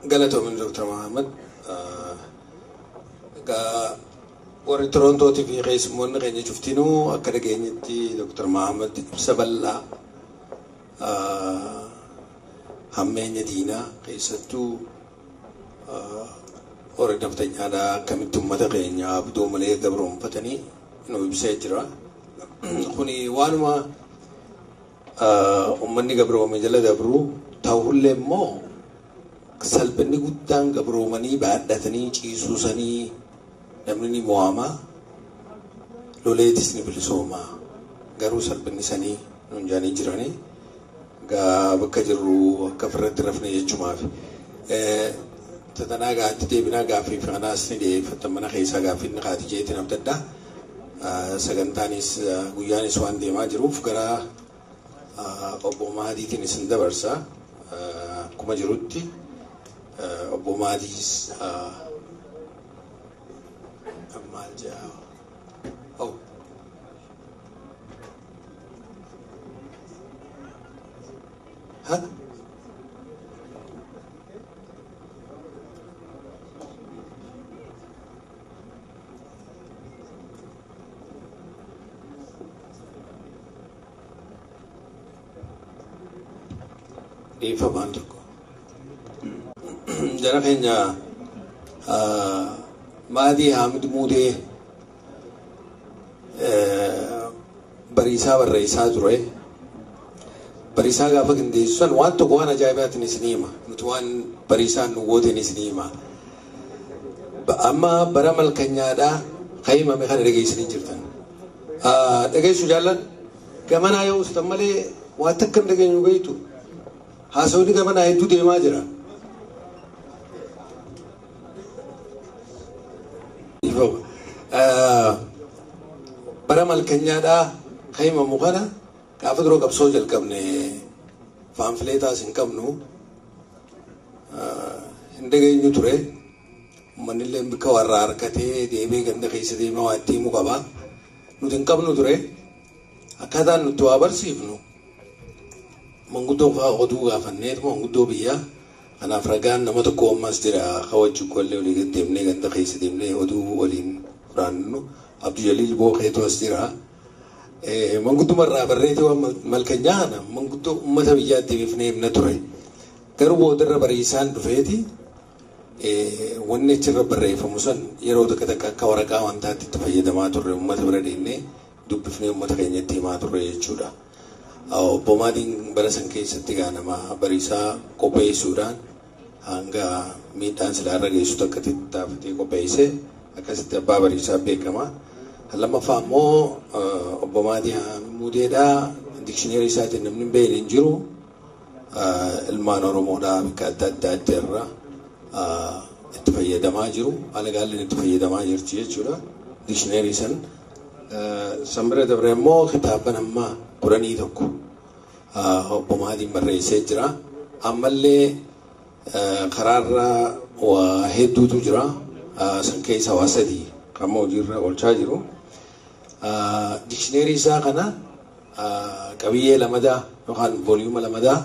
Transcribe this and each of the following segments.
Galatoomin Dr. Mohaammed. Egaa warri Torontootii fi keessummoonni keenya cuftinuu akka dhageenyetti Dr. Mohaammed ibsa bal'aa hammeenya diinaa keessattuu warri naftanyaadhaa akkamitti uummata keenya abduu malee gabroonfatanii nu ibsee jira. Kuni waanuma uummanni gabroome jala dabru ta'ullee immoo salphinni guddaan gabroomanii baadhatanii ciisuusanii namni ni mo'ama, loleetis ni bilisooma. Garuu salphinni sanii nuun jaanii jiranii gaa bakka jirru akka ofirratti rafne jechumaaf. Tatanaa gaatti deebinaa gaaffii fi kanaas ni dhiyeeffatan mana keessaa gaaffii inni kaati jeetiin abdaddaa. Sagantaanis guyyaanis waan deemaa jiruuf gara obbo Mahadiitiin isin dabarsa. Akkuma jirutti obbo Mahadiis maal jedhaa? Oh. Ha? Dhiifamaan tokko. Jara keenya Mahadii Haamid Muudee bariisaa barreessaa ture. Bariisaa gaafa qindeessu san waan tokko waan ajaa'ibaatiin isin hima. Nuti waan bariisaan nu gooteen isin hima. Amma bara malkanyaadhaa kan himame kana dhageessanii jirtan. Dhageessuu jaallan gamanaa yoo ustan malee waan takka hin dhageenyu beektu. Haasawni gamanaa hedduu deemaa jira. Bara malkanyaadhaa kan himamu kana gaafa duroo qabsoo jalqabne faanfileetaas hin qabnu hin dhageenyu ture. Uummanni illee bikka warraa harkatee deemee ganda keessa deemee waa itti himuu qaba. Nuti hin qabnu ture. Akkaataan nuti waa barsiifnu manguddoo fa'aa oduu gaafanneetu manguddoo biyyaa. Kanaaf ragaan nama tokko ammas jira akka wajjin qollee olii gad deemnee ganda keessa deemnee oduu waliin furaannu Abduu Jaliil Bookeetu as jira. Mangudduma irraa barreetee waan malkanyaa kana manguddoo uummata biyyaatti deebifnee himna ture. Garuu boodarra bariisaan dhufeeti wanni achirra barreeffamu san yeroo takka takka akka waraqaa wantaatti itti fayyadamaa turre uummata bira deemnee dubbifnee uummata keenyatti himaa turre jechuudha. Obbo Maadiin bara san keessatti gaa nama bariisaa qopheessuudhaan hanga miidhaan silaa irra geessu takka tattaafatee qopheesse akkasitti abbaa bariisaa beekama. Lammaffaa immoo obbo Maadii Muudeedhaa dikshineerii isaatiin namni hin beekne hin jiru. Ilmaan Oromoodhaa bakka adda addaatti irra itti fayyadamaa jiru. Alagaalleen itti fayyadamaa jirti jechuudha. Dikshineerii san. San bira dabre immoo kitaaban amma 11 obbo Maadiin barreessee jira. Ammallee karaarra waa hedduutu jira. San keessa waa sadii kan hojiirra oolchaa jiru. Dikshineerii isaa kana qabiyyee lamadaa yookaan vooliyuuma lamadaa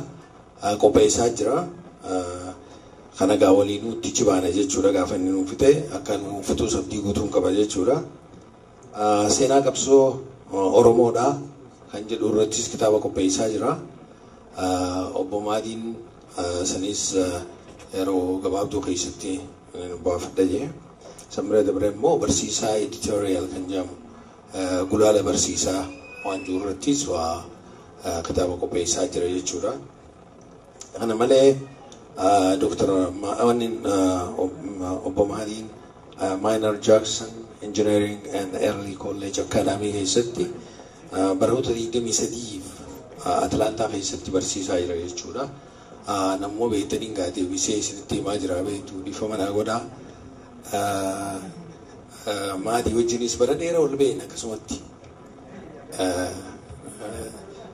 qopheessaa jira. Kana gaa waliinuu itti baana jechuudha gaafa inni nuuf fixe akka nuuf fixuus abdii guutuun qaba jechuudha. Seenaa qabsoo Oromoodhaa kan jedhu irrattis kitaaba qopheessaa jira. Obbo Maadiin sanis yeroo gabaabduu keessatti baafadha jee. San bira dabre immoo barsiisaa editorial kan jedhamu gulaala barsiisaa waan jiru irrattis waa kitaaba qopheessaa jira jechuudha. Kana malee Dr. Obbo Maadiin Minor Jackson Engineering and Early College Academy keessatti baroota 23 Atlantaa keessatti barsiisaa jira jechuudha. Nammoo beektaniin gaa deebisee isinitti himaa jira beektu dhiifama naa godhaa. Maatii wajjinis bara dheeraa ol beekna akkasumatti.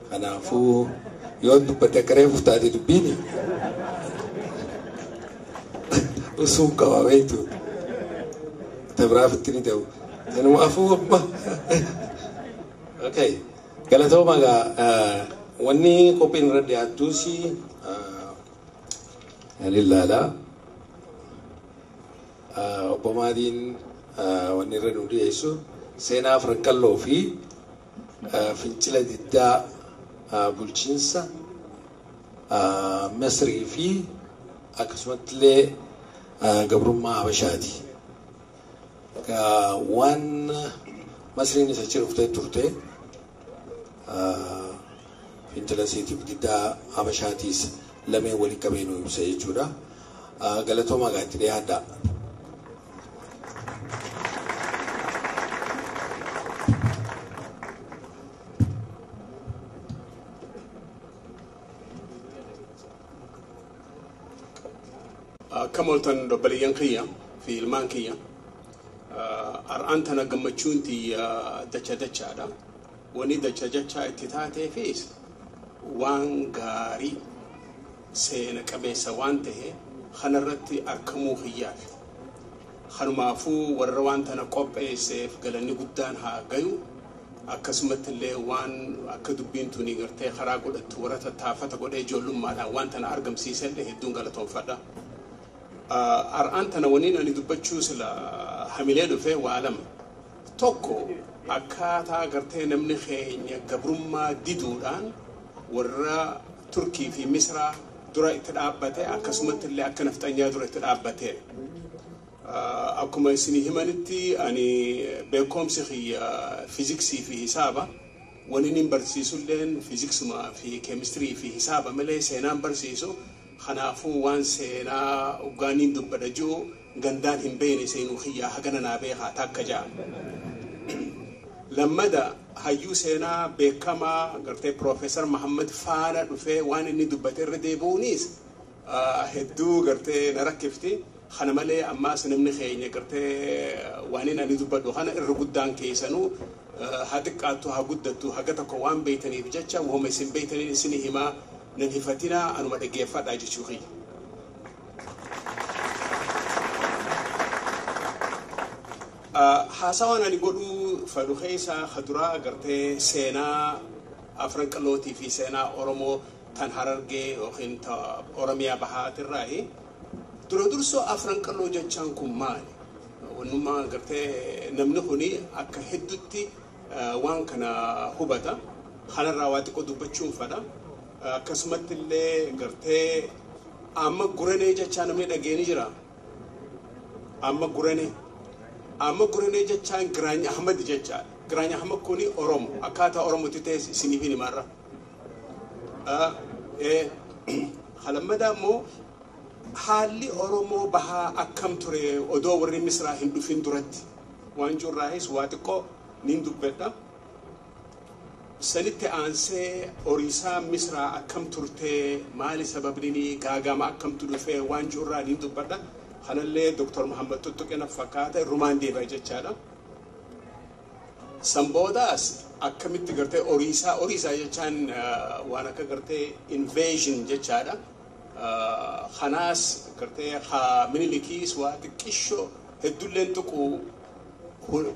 Kanaafuu yoo dubbadde akka reefu taate dubbiini usuun qaba beektu. Tabraaf itti ni ta'u. Kanumaafuu amma. Okay. Galatooma egaa wanni qophiin irra dhiyaattus ilaala. Obbo Maadiin wanni irra nu dhiyeessu seenaa Afran Qalloo fi fincila diddaa bulchiinsa Masrii fi akkasumatti illee gabrummaa Habashaati. Waan Masriin isa achi dhuftee turte fincila isiitiif diddaa Habashaatiis lameen waliin qabee nu ibsa jechuudha. Galatooma egaa itti dhiyaadhaa. Akkam ooltan obboleeyyan kiyya fi ilmaan kiyya. Har'aan tana gammachuun tiyya dacha dachaadha. Wanni dacha dachaa itti taateefis waan gaarii seena qabeessa waan ta'e kanarratti argamuu kiyyaaf. Kanumaafuu warra waan tana qopheesseef galanni guddaan haa gayu. Akkasumatti illee waan akka dubbiin tuni gartee karaa godhattu warra tattaafata godhee ijoollummaadhaan waan tana argamsiisellee hedduun galatoonfadha. Har'aan tana waniin ani dubbachuu sila hamilee dhufee waa lama. Tokko akkaataa gartee namni keenya gabrummaa diduudhaan warra Turkii fi Misraa dura itti dhaabbate akkasumatti illee akka nafxanyaa dura itti dhaabbate. Akkuma isin himanitti ani beekumsi kiyya fiiziksii fi hisaaba. Wani inni barsiisulleen fiiziksuma fi keemistirii fi hisaaba malee seenaan barsiisu. Kanaafuu waan seenaa ugaaniin dubbadha jiru gandaan hin beekne seenuu kiyyaa hagana naa beekaa takka ja'a. Lammada hayyuu seenaa beekamaa gartee Piroofeesar Mahammad faana dhufee waan inni dubbate irra deebi'uunis hedduu gartee na rakkifti. Kana malee ammaas namni keenya gartee waan inni ani dubbadhu kana irra guddaan keessanuu haa xiqqaattu haa guddattu haga tokko waan beeytaniif jecha wahuma isin beeytaniin isin himaa nan hifatinaa anuma dhaggeeffadhaa jechuu kiyya. Haasawaan ani godhuu fedhu keessaa kaduraa gartee seenaa Afran Qallootii fi seenaa Oromoo tan Harargee yookiin Oromiyaa Bahaatirraayi. Dura dursoo Afran Qalloo jechaan kun maali? Wannummaa gartee namni kuni akka hedduutti waan kana hubata. Kanarraa waa xiqqoo dubbachuun fedha. Akkasumatti illee gartee amma guranee jechaa namni dhageeni jira. Amma guranee. Amma guranee jechaan Giraany Ahmad jechaadha. Giraany Ahmad kuni Oromo. Akkaataa Oromootti ta'es isiniif hin himarra. Halammadaa immoo haalli Oromoo bahaa akkam ture odoo warri Misraa hin dhufin duratti. Waan jirraayis waa xiqqoo niin dubbadha. Sanitti aansee horiisaa Misraa akkam turtee maali sababni gaagama akkamtu dhufee waan jirraa niin dubbadha. Kanallee Dr. Muhammad Tuttuqina fakkaata irrumaan deebi'a jechaadha. San boodaas akkamitti gartee horiisaa jechaan waan akka gartee invasion jechaadha. Kanaas gartee Minilikiis waa xiqqishoo hedduulleen tuqu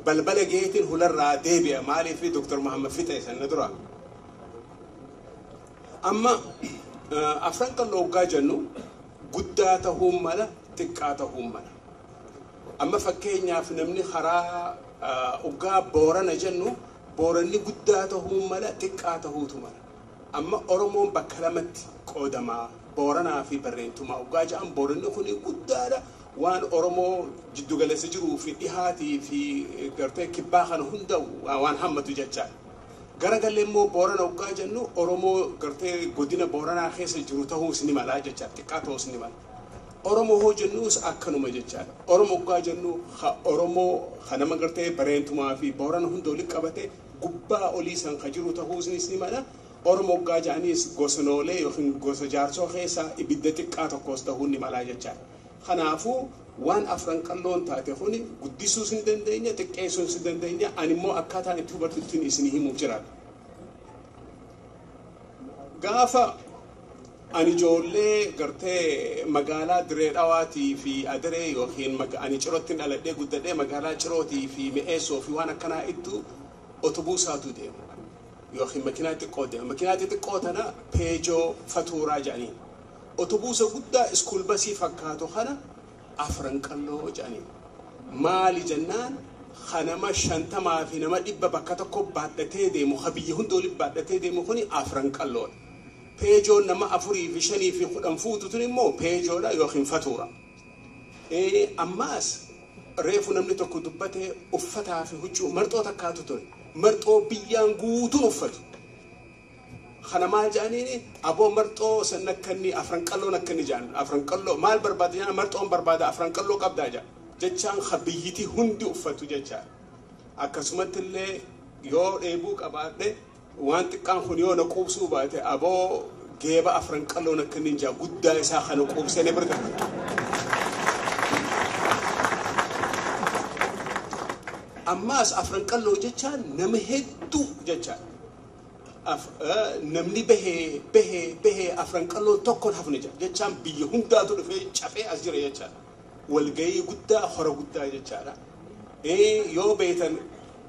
balbala geetiin hularraa deebi'a maaliif Dr. Muhammad fixe sanna dura. Amma Afran Qalloo hoggaa jennu guddaa ta'uu mala xiqqaa ta'uu mala. Amma fakkeenyaaf namni karaa hoggaa Boorana jennu Booranni guddaa ta'uu mala xiqqaa ta'uutu mala. Amma Oromoon bakka lamatti qoodamaa Booranaa fi Barreentumaa hoggaa jedhan Booranni kun guddaadha. Waan Oromoo jiddugaleessa jiruu fi dhihaatii fi gartee kibbaa kana hunda waan hammatu jechaadha. Garagallee immoo Boorana hoggaa jennu Oromoo gartee godina Booranaa keessa jiru ta'uus ni mala jechaadha. Xiqqaa ta'uus ni mala. Oromoo hoo jennuus akkanuma jechaadha. Oromoo hoggaa jennu Oromoo nama gartee Bareentumaa fi Boorana hunda walitti qabate gubbaa olii san ka jiru ta'uus ni mala. Oromoo hoggaa jedhaniis gosa noolee yookiin gosa jaarsoo keessaa ibidda xiqqaa tokkos ta'uu ni mala jechaadha. Kanaafuu waan Afran Qalloon taate kuni guddisuus hin dandeenya xiqqeessuus hin dandeenya ani immoo akkaataan itti hubatuttiin isin himuuf jiraadha. Gaafa ani ijoollee gartee magaalaa Diree Dhawaatii fi Adiree yookiin ani Cirootti dhaladhee guddadhee magaalaa Cirootii fi Mi'eessoo fi waan akkanaa ittu otobuusaatu deema. Yookiin makiinaa xiqqoo deema. Makiinaa xixiqqoo tana Peejoo Fatuuraa jedhaniin. Otobuusa guddaa school busii fakkaatu kana Afran Qalloo jedhaniin. Maali jennaan kanama 50 fi nama 100 bakka tokko baadhatee deemu, ka biyya hunda waliin baadhatee deemu kuni Afran Qalloodha. Peejoon nama 4 fi 5 fi 10 fuutu tun immoo Peejoodha yookiin Fatuura. Ammaas reefu namni tokko dubbatee uffataa fi huccuu marxoo takkaatu ture. Marxoo biyyaan guutuun uffatu. Kana maal jedhaniini aboo marxoo san akka inni Afran Qalloon akka inni jedhan. Afran Qalloo maal barbaada jedhan, marxoon barbaada, Afran Qalloo qabdaa jedhan. Jechaan ka biyyiti hundi uffatu jechaadha. Akkasumatti illee yoo dheebuu qabaadhe, waan xiqqaan kun yoo na quubsuu baate, aboo geeba Afran Qalloon akka inni jaa guddaa isaa kana quubsee na bira. Ammaas Afran Qalloo jechaan nama hedduu jechaadha. Namni bahee bahee bahee Afran Qalloon tokkoon hafne jechaan biyya hundaatu dhufee cafee as jira jechaadha. Walgahii guddaa, hora guddaa jechaadha. Yoo beetan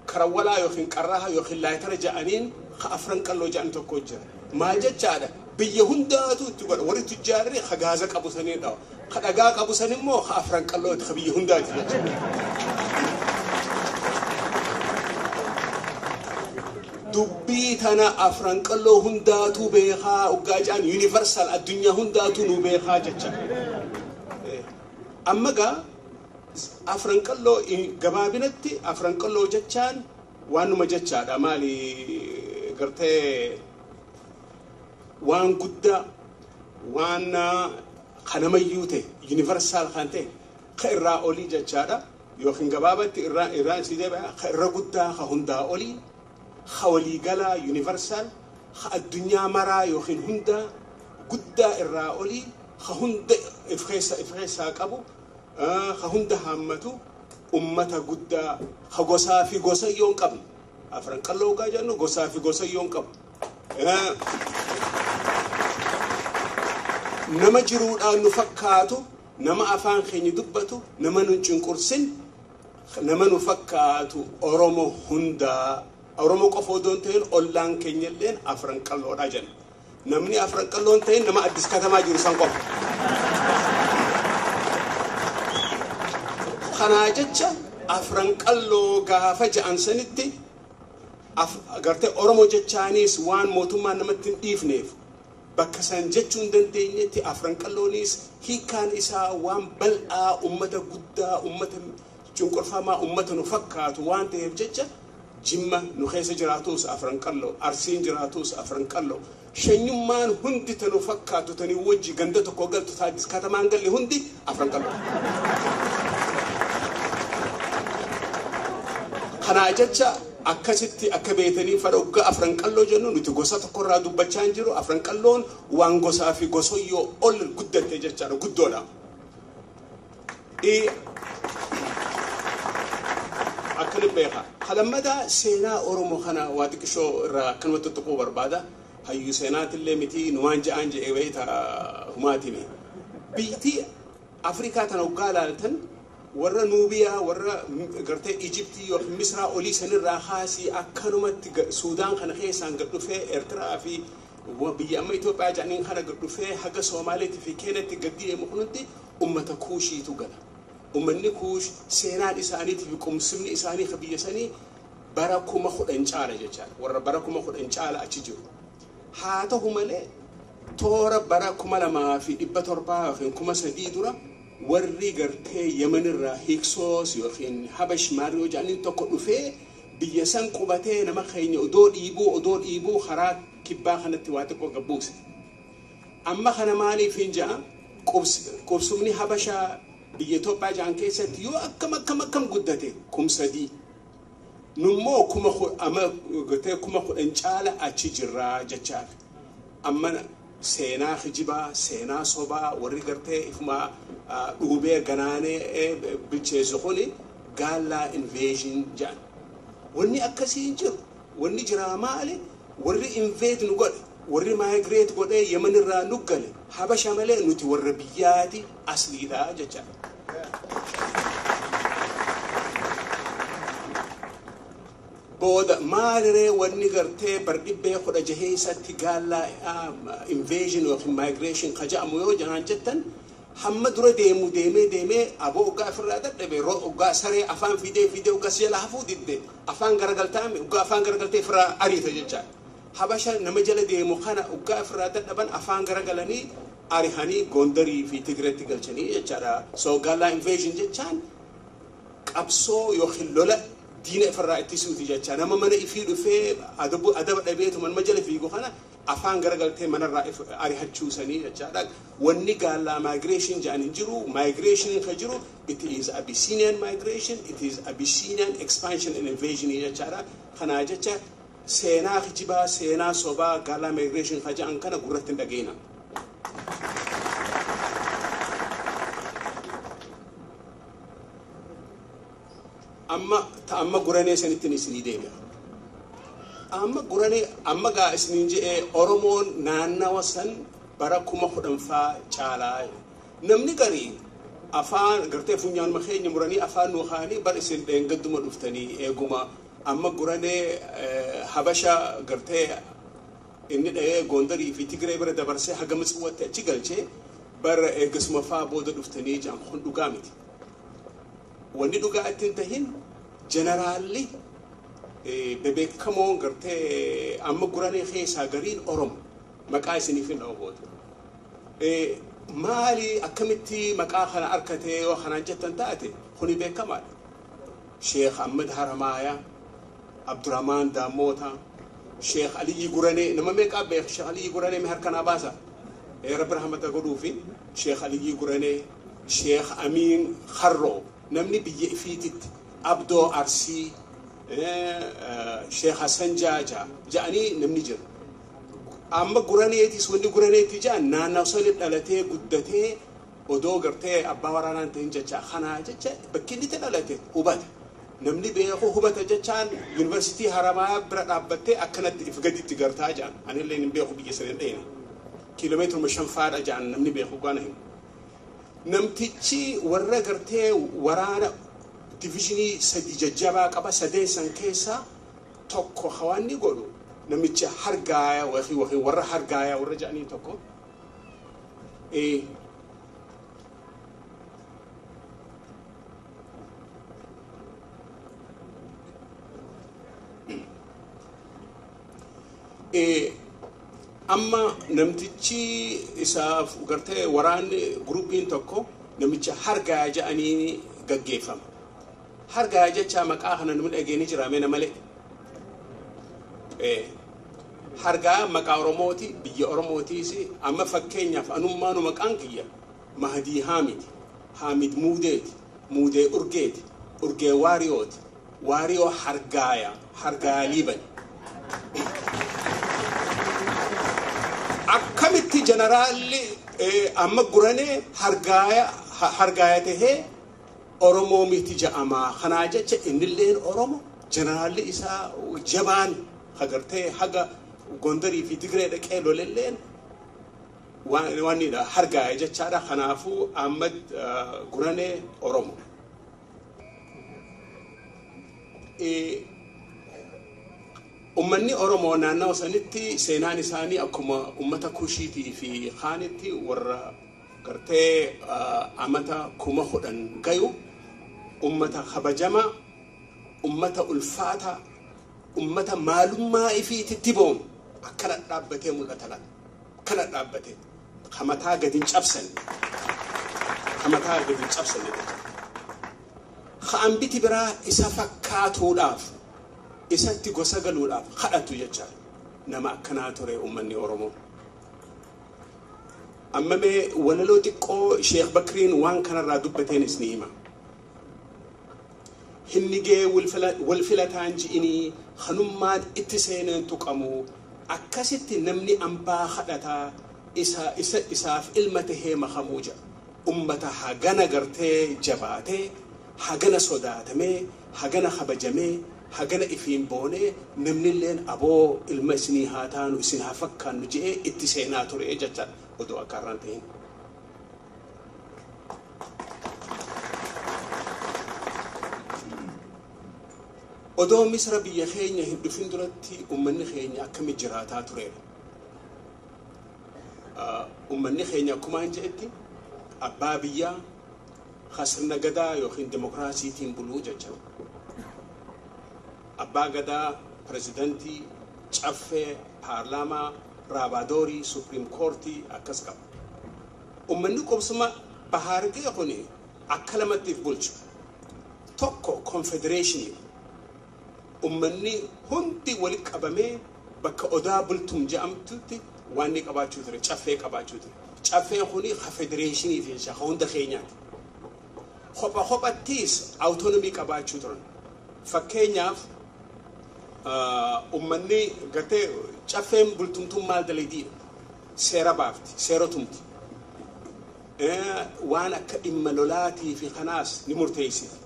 karawwalaa yookiin qarraha yookiin laayitara ja'aniin ka Afran Qalloo ja'an tokko jira. Maal jechaadha, biyya hundaatu itti godha. Warri tujjaarri ka gaaza qabu sanii dhawa. Ka dhagaa qabu san immoo ka Afran Qallooti, ka biyya hundaati jechaadha. Dubbii tana Afran Qalloo hundaatu beekaa uggaa ja'an, universal, addunyaa hundaatu nu beekaa jecha. Amma gaa Afran Qalloo gabaabinatti Afran Qalloo jechaan waanuma jechaadha. Maali gartee waan guddaa, waan kanamayyuu ta'e, universal kan ta'e, ka irraa olii jechaadha. Yookiin gabaabatti irraa si deebi'a, ka irra guddaa, ka hundaa olii, ka waliigalaa, universal, ka addunyaa maraa yookiin hundaa guddaa irraa olii, ka hunda if keessaa qabu, ka hunda haammatu, ummata guddaa ka gosaa fi gosayyoo hin qabne. Afran Qalloo gaa jennu gosaa fi gosayyoo hin qabu. Nama jiruudhaan nu fakkaatu, nama afaan keenya dubbatu, nama nu cunqursin, nama nu fakkaatu, Oromo hundaa, Oromo qofa odoo hin ta'in ollaan keenya illeen Afran Qalloodha jenna. Namni Afran Qalloo hin ta'in nama Addis Katamaa jiru san qofa. Kanaa jecha Afran Qalloo gaafa ja'an sanitti gartee Oromoo jechaanis waan mootummaan namatti hin dhiifneef bakka san jechuu hin dandeenyetti, Afran Qalloonis hiikkaan isaa waan bal'aa, ummata guddaa, ummata cunqurfamaa, ummata nu fakkaatu waan ta'eef jecha Jimma nu keessa jiraatus Afran Qalloo, Arsiin jiraatus Afran Qalloo, shanyummaan hundi ta nu fakkaatu, tani wajji ganda tokko galtu, ta Addis Katamaan galle hundi Afran Qalloo. Kanaa jecha akkasitti akka beetanii fadha, Afran Qalloo jennu nuti gosa tokkorraa dubbachaa hin jiru. Afran Qalloon waan gosaa fi gosoyyoo ol guddatte jechaadha, guddoodha. Akkana beeka. Kalammadaa seenaa Oromoo kana waa xiqqishoo irraa akkanumatti tuquu barbaada. Hayyuu seenaatillee miti, numaan ja'aan je'ee beeyta humaatime. Biyyattii Afrikaa tana hoggaa ilaaltan, warra Nuubiyaa, warra gartee Ijiptii yookiin Misraa olii sanirraa kaasii akkanumatti Suudaan kana keessaan gad dhufee, Eertiraa fi biyya amma Itoophiyaa jedhaniin kana gad dhufee, haga Soomaaliitii fi Keenyatti gad deemu kunutti ummata Kuushiitu gala. Ummanni Kuush seenaan isaaniitii fi qumsimni isaanii ka biyya sanii bara 10,000 caala jechaadha. Warra bara 10,000 caala achi jiru. Haa ta'u malee toora bara 2700 yookiin 3000 dura warri gartee Yemenirraa Hiksoos yookiin Habash Maariyoo jedhaniin tokko dhufee biyya san qubatee nama keenya odoo dhiibuu karaa kibbaa kanatti waa xiqqoo gabbuuse. Amma kana maaliif hin ja'a, qubsumni Habashaa biyya Itoophiyaa jedhan keessatti yoo akkam akkam akkam guddate 3000. Nummoo ama gartee 10,000 caala achi jirraa jechaaf. Amma seenaa kijibaa, seenaa sobaa warri gartee ifuma dhuubee ganaanee bilcheessu kuni Gaallaa invasion jedhan. Wanni akkasii hin jiru. Wanni jiraa maali? Warri invade nu godhe, warri migrate godhee Yemen irraa nu gale Habasha malee nuti warra biyyaati asliidha jechaadha. Booda maaliree wanni gartee bar dhibbee kudha jaheessatti gaallaa invasion yookiin migration ka jedhamu yoo janaan jettan hamma dura deemu deemee deemee aboo oggaa ofirraa dadhabe oggaa saree afaan fidee fidee oggaa si jala hafuu didde afaan garagaltaame oggaa afaan garagaltee ofirraa ariita jechaadha. Habasha nama jala deemu kana oggaa ofirraa dadhaban afaan garagalanii arihanii Gondarii fi Tigireetti galchanii jechaadha. So gaallaa invasion jechaan qabsoo yookiin lola diina ofirraa ittisuuti jecha nama mana ifii dhufee adaba dhabeetu manuma jala fiigu kana afaan garagaltee manarraa arihachuusanii jechaadha. Wanni gaallaa migration jedhan hin jiru. Migration ka jiru it is Abyssinian migration, it is Abyssinian expansion and invasion jechaadha. Kanaa jecha seenaa kijibaa, seenaa sobaa gaallaa migration ka jedhan kana gurratti hin dhageena. Amma ta amma guranee sanittiin isinii deebi'a. Amma guranee amma gaa isiniin je'ee Oromoon naannawa san bara 10,000 caalaa. Namni garii afaan gartee funyaanuma keenya muranii afaan nuu kaanii bar isin dheengadduma dhuftanii eeguma amma guranee Habasha gartee inni dha'ee Gondarii fi Tigree bira dabarsee haga Mitsiwwatti achi galchee bara eegasuma faa booda dhuftanii jedhan kun dhugaa miti. Wanni dhugaa ittiin tahin jeneraalli bebeekamoon gartee amma guranee keessaa gariin Oromo maqaa isiniif hin dha'u booda. Maali akkamitti maqaa kana harkatee yoo kanaan jettan taate kuni beekamaadha. Sheekh Ahmad Haramaayaa, Abdurrahmaan Daammoota, Sheekh Aliyyi Guranee nama meeqaa beeka Sheekh Aliyyi Guranee mee harkanaa baasa. Rabbi rahmata godhuufi Sheekh Aliyyi Guranee, Sheekh Amiin Harroo namni biyya ifiititti Abdoo Arsii, Sheekh Hassan Jaajaa jedhanii namni jira. Amma guraneetis wanni guraneetti jedhan naannoo sani dhalatee guddatee odoo gartee abbaa waraanaan ta'in jecha kanaa jecha bakki inni itti dhalate hubata. Namni beeku hubata jechaan yuunivarsiitii Haramayaa bira dhaabbattee akkanatti if gaditti gartaa jedhan. Anillee hin beeku biyya sana hin dhayne. Kiiloomeetiruma 5 faadha jedhan namni beeku gaana himu. Namtichi warra gartee waraana diviizhinii 3 jajjabaa qaba sadeen san keessaa tokko hawaanni godhu namicha hargaaya yookiin warra hargaaya warra jedhanii tokko. Amma namtichi isaaf gartee waraanni gurupiin tokko namicha hargaaya jedhanii gaggeeffama. Hargaaya jecha maqaa kana namni dhageenye jira mee malee. Hargaa maqaa Oromooti biyya Oromootiis amma fakkeenyaaf anummaanu maqaan kiyya Mahdii Haamid, Haamid Muudeeti, Muudee Urgeeti, Urgee Waariyooti, Waariyoo Hargaaya, Hargaaya Liiban. Akkamitti jeneraalli amma guranee hargaaya tahee Oromoo miti ja'amaa kanaa jecha innilleen Oromo jeneraalli isaa jabaan hagartee haga Gondarii fi Tigree dhaqee lolelleen waanidha hargaaya jechaadha. Kanaafuu Ahmad Guranee Oromo. Uummanni Oromoo naannawa sanitti seenaan isaanii akkuma uummata Kushiitii fi Kaanitti warra gartee amata 10,000 gayu uummata kabajamaa, uummata ulfaataa, uummata maalummaa ifiititti boonu akkana dhaabbatee mul'ata laata. Akkana dhaabbatee kamataa gadi hin cabsanne. Kamataa gadi hin cabsanne jechuudha. Hambiti biraa isa fakkaatuudhaaf isatti gosa galuudhaaf kadhatu jechaadha. Nama akkanaa ture uummanni Oromoo. Amma mee walaloo xiqqoo Sheekh Bakriin waan kanarraa dubbateenis ni hima. Hinnigee wal filataan ji'inii kanummaan itti seeneen tuqamu akkasitti namni ambaa kadhataa isaaf ilma tahee makamuu jedha. Ummata hagana gartee jabaatee, hagana sodaatamee, hagana kabajamee, hagana ifiin boonee namnilleen aboo ilma isinii haa taanu isin haa fakkaannu je'ee itti seenaa ture jechaadha odoo akka har'aan ta'in. Odoo Misra biyya keenya hin dhufin duratti uummanni keenya akkamitti jiraataa tureera. Uummanni keenya akkuma hin jedhetti abbaa biyyaa sirna gadaa yookiin dimokiraasiitiin buluu jechuudha. Abbaa gadaa, pirezidantii, caffee, paarlaamaa, raabaadorii, supriim koortii akkas qaba. Uummanni qubsuma Bahaargee kun akka lamattiif bulchu. Tokko konfedereeshinii. Uummanni hundi walitti qabamee bakka Odaa Bultum jedhamtutti waan inni qabaachuu ture, caffee qabaachuu ture. Caffeen kuni federeeshinii fi jecha hunda keenyaati. Kopha kophattiis awutonomii qabaachuu turan. Fakkeenyaaf, uummanni gartee caffeen bultumtuun maal dalagdiidha? Seera baafti, seera tumti. Waan akka dhimma lolaatii fi kanaas ni murteessiti.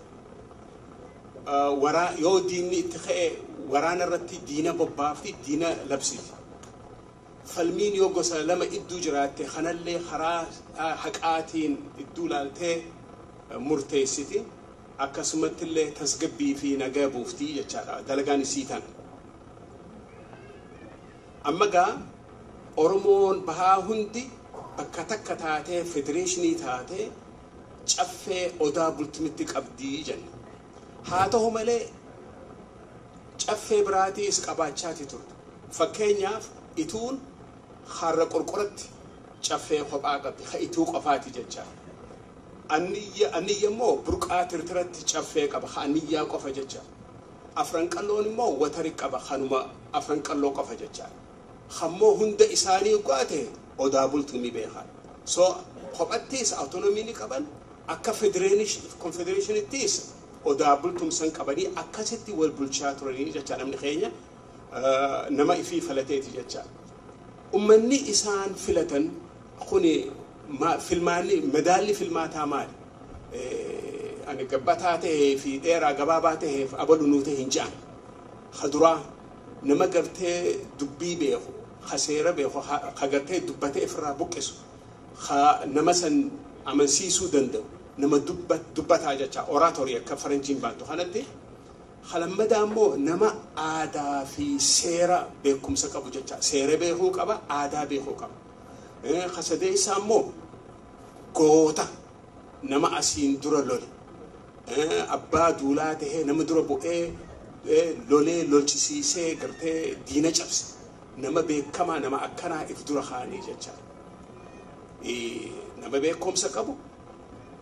Yoo diinni itti ka'e waraana irratti diina bobbaafti, diina labsiti. Falmiin yoo gosa lama idduu jiraatte kanallee karaa haqaatiin idduu laaltee murteessiti. Akkasumatti illee tasgabbii fi nagaa buuftii jechaadha dalagaan isii tana. Amma gaa Oromoon bahaa hundi bakka takka taatee, federeeshinii taatee, caffee Odaa Bultumitti qabdii jenna. Haa ta'u malee, caffee biraatiis qabaachaati turte. Fakkeenyaaf, Ituun harra qorqoratti caffee kophaa qabdi, ka Ituu qofaati jecha. Anniyya immoo Burqaa Tirtiratti caffee qaba, ka Anniyyaa qofa jecha. Afran Qalloon immoo Watari qaba, kanuma Afran Qalloo qofa jecha. Kammoo hunda isaanii go'ate Odaa Bultumii beekan. So kophattiis autonomii ni qaban, akka konfedereeshinittiis Odaa Bultumsan qabanii akkasitti wal bulchaa turanii jecha. Namni keenya nama ifii filateeti jecha. Ummanni isaan filatan kuni filmaanni madaalli filmaataa maali? Ani gabbataa ta'ee fi dheeraa gabaabaa ta'eef abalu nuu ta'e hin je'an. Kaduraa nama gartee dubbii beeku, ka seera beeku, ka gartee dubbatee ofirraa buqqisu, ka nama san amansiisuu danda'u, nama dubbataa jecha, oratorii akka faranjiin baantu kanatti. Kalammadaa immoo nama aadaa fi seera beekumsa qabu jecha, seera beekuu qaba, aadaa beekuu qaba. Kasadeessaa immoo goota, nama asiin dura lole, abbaa duulaa tahee nama dura bu'ee lolee lolchisiisee gartee diina cabse, nama beekamaa, nama akkanaa if dura kaanii jecha. Nama beekumsa qabu,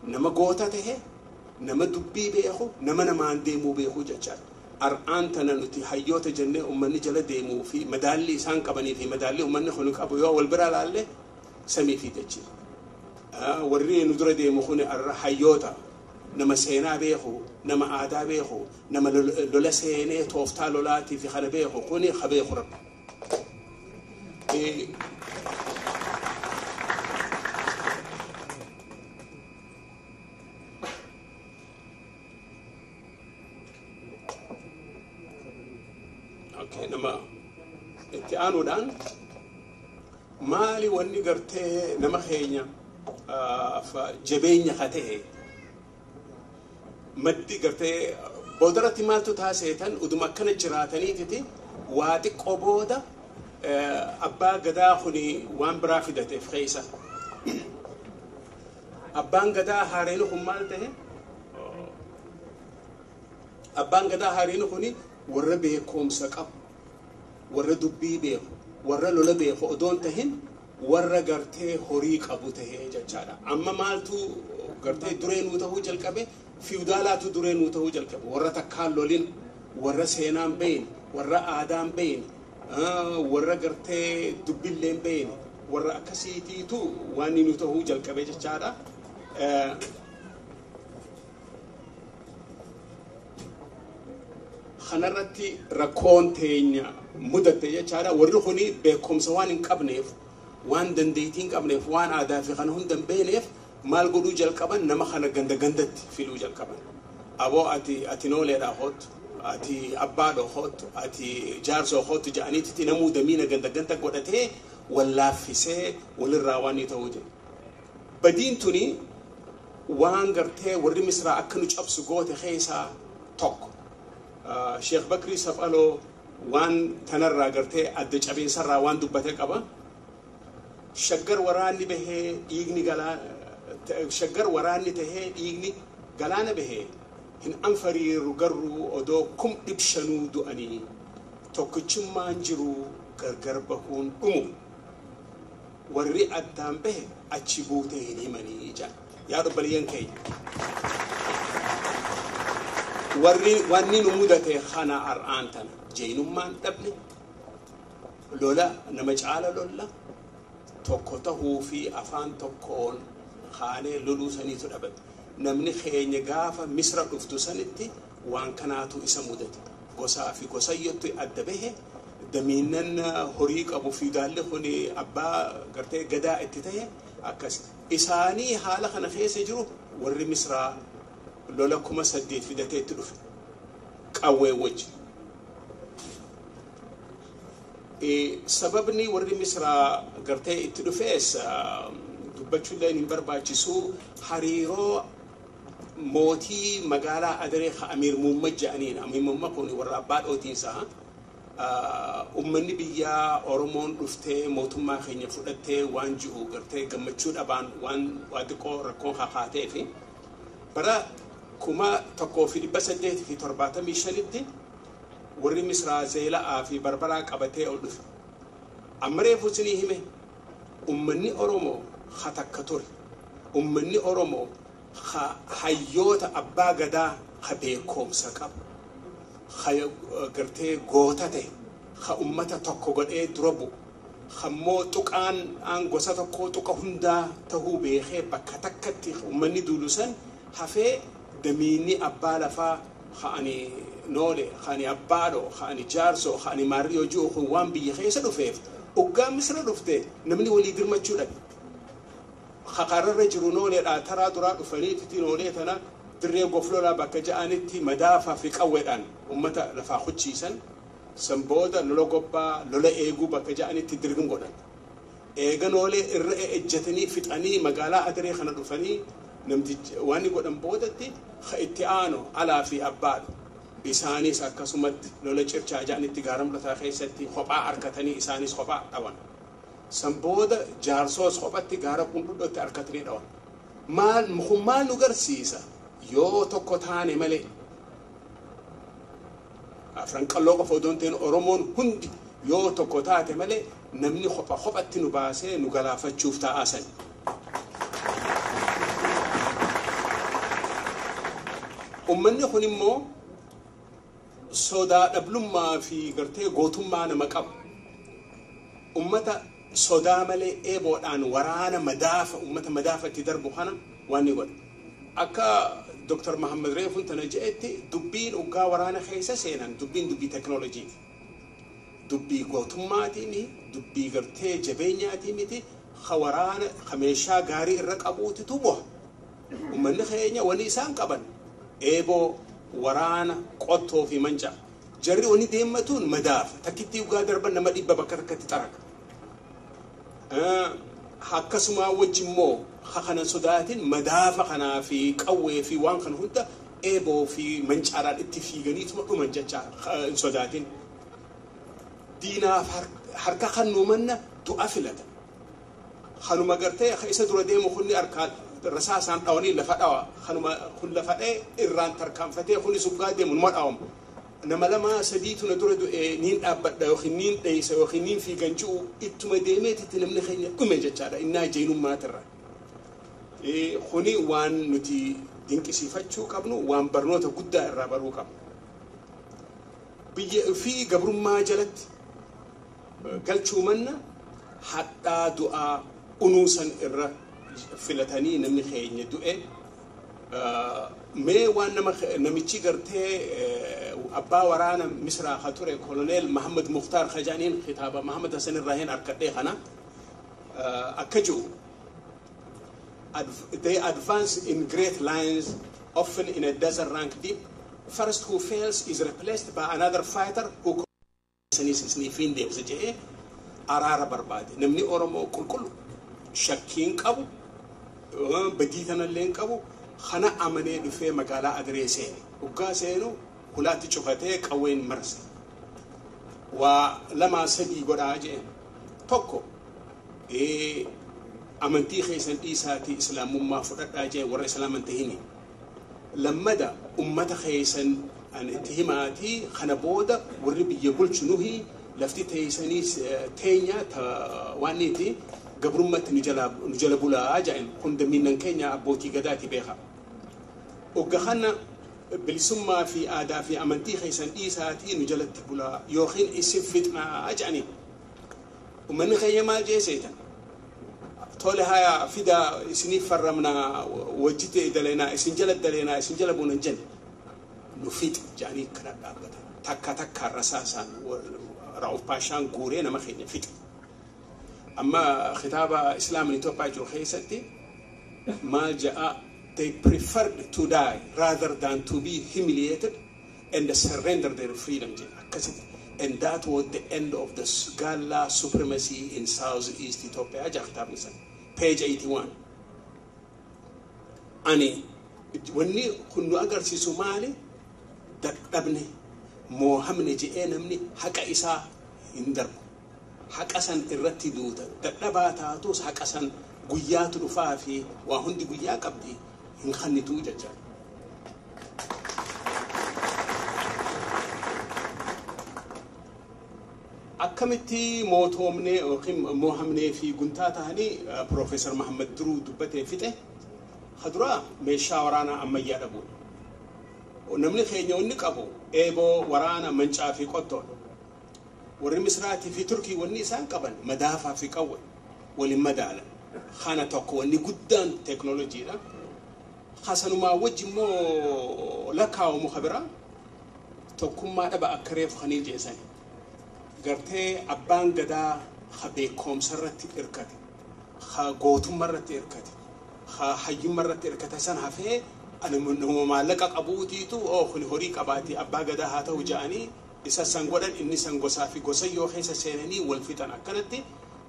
nama goota tahee, nama dubbii beeku, nama namaan deemuu beeku jecha. Ar'aan tana nuti hayyoota jennee uummanni jala deemuu fi madaalli isaan qabanii fi madaalli uummanni kun qabu yoo wal bira laalle, samii fi dachii. Warri nu dura deemu kun hayyoota, nama seenaa beeku, nama aadaa beeku, nama lola seenee tooftaa lolaatii fi kana beeku kuni ha beeku Rabbi. Nama itti aanuudhaan maali wanni gartee nama keenya jabeenya ka ta'e, maddi gartee boodarratti maaltu taaseetan uduma akkana jiraataniititi waa xiqqoo booda abbaa gadaa kuni waan biraa fidateef keessa. Abbaan gadaa haareen kun maal ta'e? Abbaan gadaa haareen kuni warra beekumsa qabu, warra dubbii beeku, warra lola beeku odoon tahin, warra gartee horii qabu tahee jechaadha. Amma maaltu gartee duree nuu tahuu jalqabe? Fiwdaalaatu duree nuu tahuu jalqabe. Warra takkaan lolin, warra seenaan beyin, warra aadaan beyin, warra gartee dubbilleen beyin, warra akkasiitiitu waan nu tahuu jalqabe jechaadha. Kanarratti rakkoon teenya mudatte jechaadha. Warri kuni beekumsa waan hin qabneef, waan dandeettii hin qabneef, waan aadaa fi kana hunda hin beekneef, maal godhuu jalqaban? Nama kana ganda gandatti filuu jalqaban. Aboo, ati nooleedhaa hoottu, ati abbaadhoo hoottu, ati jaarsoo hoottu jedhaniitti namuu damiina ganda ganda godhatee wallaaffisee walirraa waan ni ta'uu jedhe. Badiin tuni waan gartee warri Misraa akka nu cabsu goote keessaa tokko. Sheekh Bakrii Saphaloo waan tanarraa gartee adda cabeensarraa waan dubbate qaba. Shaggar waraanni bahee dhiigni galaana, shaggar waraanni tahee dhiigni galaana bahee hin anfariiru garuu odoo 500,000 du'anii tokkichummaan jiru gargar bahuun dhumu warri addaan bahe achi buutee hin himanii jedha. Yaa obboleeyyan keenya. Warri wanni nu mudate kana har'aan tana jeenummaan dhabne lola nama caala lolla tokko tahuu fi afaan tokkoon kaanee loluu saniitu dhabame. Namni keenya gaafa Misra dhuftu sanitti waan kanaatu isa mudate. Gosaa fi gosayyottu adda bahe damiinnan horii qabu fiidaalli kun abbaa gartee gadaa itti tahe akkas. Isaanii haala kana keessa jiru warri Misraa lola 8,000 fidatee itti dhufe qawwee wajji. Sababni warri Misraa gartee itti dhufees dubbachuullee hin barbaachisu hariiroo mootii magaalaa Adaree ka Amiir Muummad jedhaniin. Amiir Muummad kun warra abbaa dhootiinsaa. Uummanni biyyaa Oromoon dhuftee mootummaa keenya fudhattee waan ji'u gartee gammachuu dhabaan waan waa xiqqoo rakkoon kakaatee fi bara 1875tti warri Misraa Zeela'aa fi Barbaraa qabatee ol dhufe. Amma reefu isinii hime uummanni Oromoo ha takka ture. Uummanni Oromoo ha hayyoota abbaa gadaa ha beekumsa qabu. Ha gartee goota ta'e ha uummata tokko godhee dura bu'u. Hammoo tuqaan aan gosa tokkoo tuqa hundaa tahuu beekee bakka takkatti uummanni duulu san hafee damiinni abbaa lafaa ha ani noole, ha ani abbaadho, ha ani jaarsoo, ha ani maarriyoo ji'u kun waan biyya keessa dhufeef oggaa Misra dhufte namni walii dirmachuu dhabe. Haqararra jiru nooleedha taraa duraa dhufaniiti noolee tana dirree goflolaa bakka ja'anitti madaafaa fi qawweedhaan uummata lafaa hucciisan. San booda lola gobbaa lola eeguu bakka ja'anitti dirgim godhan. Eega noolee irra ejjetanii fixanii magaalaa Adaree kana dhufanii namtichi waan godhan boodatti itti aanu alaa fi abbaadha. Isaanis akkasumatti lola circhaa ja'anitti gaara mul'ataa keessatti kophaa harkatanii isaanis kophaa dhawan. San booda jaarsoos kophatti gaara qundhudhootti harkatanii dhawan. Maal kun maal nu garsiisa yoo tokko taane malee afran qalloo qofa odoo hin ta'in Oromoon hundi yoo tokko taate malee namni kopha kophatti nu baasee nu galaafachuuf taa'aa sani. Uummanni kun immoo sodaa dhablummaa fi gartee gootummaa nama qabu. Uummata sodaa malee eeboodhaan waraana madaafa uummata madaafa itti darbu kana waan ni godha. Akka Dr. Mahammad Reefuun tana je'etti dubbiin oggaa waraana keessa seenan dubbiin dubbii teknooloojiiti. Dubbii gootummaatii dubbii gartee jabeenyaatii miti ha waraana ha meeshaa gaarii irra qabuutitu bu'a. Uummanni keenya wanni isaan qaban eeboo, waraana, qottoo fi mancaa. Jarri wanni deemmatuun madaafa. Takkitti ugaa darban nama 100 bakka takkatti xaraga. Akkasuma wajji immoo ha kanan sodaatin madaafa kanaa fi qawwee fi waan kana hunda eeboo fi mancaadhaan itti fiiganiituma dhuman jecha hin sodaatin. Diinaaf harka kannuu manna du'a filata. Kanuma gartee isa dura deemu kunni harkaan rasaasaan dhawanii lafa dhawa. Kanuma kun lafa dha'e irraan tarkaanfatee kunis uggaa deemu numa dhawamu. Nama lama sadiitu na dura du'e niin dhaabbadha yookiin niin dheeysa yookiin niin fiigan ji'u ittuma deemeetitti namni keenya dhume jechaadha. Innaa jeenummaatirra. Kuni waan nuti dinqisiifachuu qabnu waan barnoota guddaa irraa baruu qabnu. Biyya fi gabrummaa jalatti galchuu manna hadhaa du'aa unuusan irra filatanii namni keenya du'e. Mee waan namichi gartee abbaa waraana Misraa ka ture koloneel Mahammad Mukhtaar Khajaaniin kitaaba Mahammad Hassan irraa hin harkadhee kana akka jiru. They advance in great lines, often in a dozen rank deep. First who fails is replaced by another fighter who sanis isniifiin deebisa jedhee araara barbaade. Namni Oromoo qulqullu shakkiin qabu, badii tanallee hin qabu, kana amanee dhufee magaalaa Adaree seene. Hoggaa seenu Hulaatti cufatee qawween marse. Waa lamaa sadii godhaa jeen. Tokko amantii keessan dhiisaatii islaamummaa fudhadhaa jeen warra islaaman tahini. Lammada ummata keessan an itti himaatii kana booda warri biyya bulchu nuhi lafti teessanii teenya waanniiti gabrummatti nu jala bulaa jeen kun damiinan keenya abbootii gadaati beeka. Ogga kana bilisummaa fi aadaa fi amantii keessan dhiisaatii nu jalatti bulaa yookiin isin fixnaa jedhanii. Uummanni keenya maal jee seetan? Tole haya fidaa isiniif farramnaa wajjite daleenaa isin jala daleenaa isin jala buunan jenne nu fix jedhanii kana dhaabbatan. Takka takkaan rasaasaan Ra'uuf Paashaan guuree nama keenya fixe. Amma kitaaba Islaamin Itoophiyaa jiru keessatti maal ja'a? They preferred to die rather than to be humiliated and surrender their freedom. And that was the end of the Galla supremacy in southeast Ethiopia. Page 81. Ani, wanni kun nu agarsiisu maali? Dadhabne, moohamne je'ee namni haqa isaa hin darbu. Haqa san irratti duuta. Dadhabaa taatus haqa san guyyaatu dhufaa fi waa hundi guyyaa qabdi. Hin kannituu jechaadha. Akkamitti mootoomnee yookiin moohamnee fi guntaa ta'anii Piroofeesar Mahammad Duruu dubbatee fixe kaduraa meeshaa waraanaa ammayyaa dhabuudha. Namni keenya wanni qabu eeboo waraana mancaa fi qottoodha. Warri Misraatii fi Turkii wanni isaan qaban madaafaa fi qawwe waliin madaalan. Kana tokko wanni guddaan teeknooloojiidha. Hasanumaa wajji immoo lakkaa'amu kabiraa tokkummaa dhaba akka reefu kaniil jeesani. Gartee abbaan gadaa ha beekumsa irratti hirkate, ha gootummaa irratti hirkate, ha hayyummaa irratti hirkate san hafee nama maallaqa qabuutiitu kun horii qabaatee abbaa gadaa haa ta'u ja'anii isa san godhan inni san gosaa fi gosayyoo keessa seenanii wal fixan akkanatti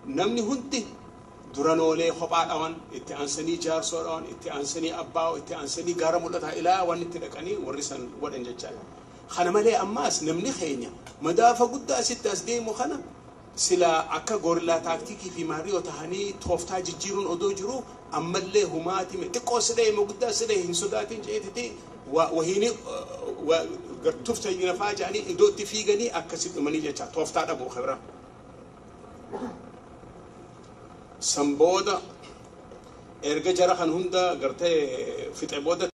namni hundi duranoolee kophaa dhawan itti aansanii jaarsoo dhawan itti aansanii abbaa itti aansanii gaara mul'ataa ilaa waan itti dhaqanii warri san godhan jechaadha. Kana malee ammaas namni keenya madaafa guddaa asitti as deemu kana sila akka gorillaa taaktikii fi maariyoo tahanii tooftaa jijjiiruun odoo jiru ammallee humaati xiqqoo sidhee guddaa sidhee hin sodaatin jeetiti wahiini tufta nafaa jedhanii iddootti fiiganii akkasitti dhumanii jecha tooftaa dhabu khibra. San booda erga jara kan hunda gartee fixe booda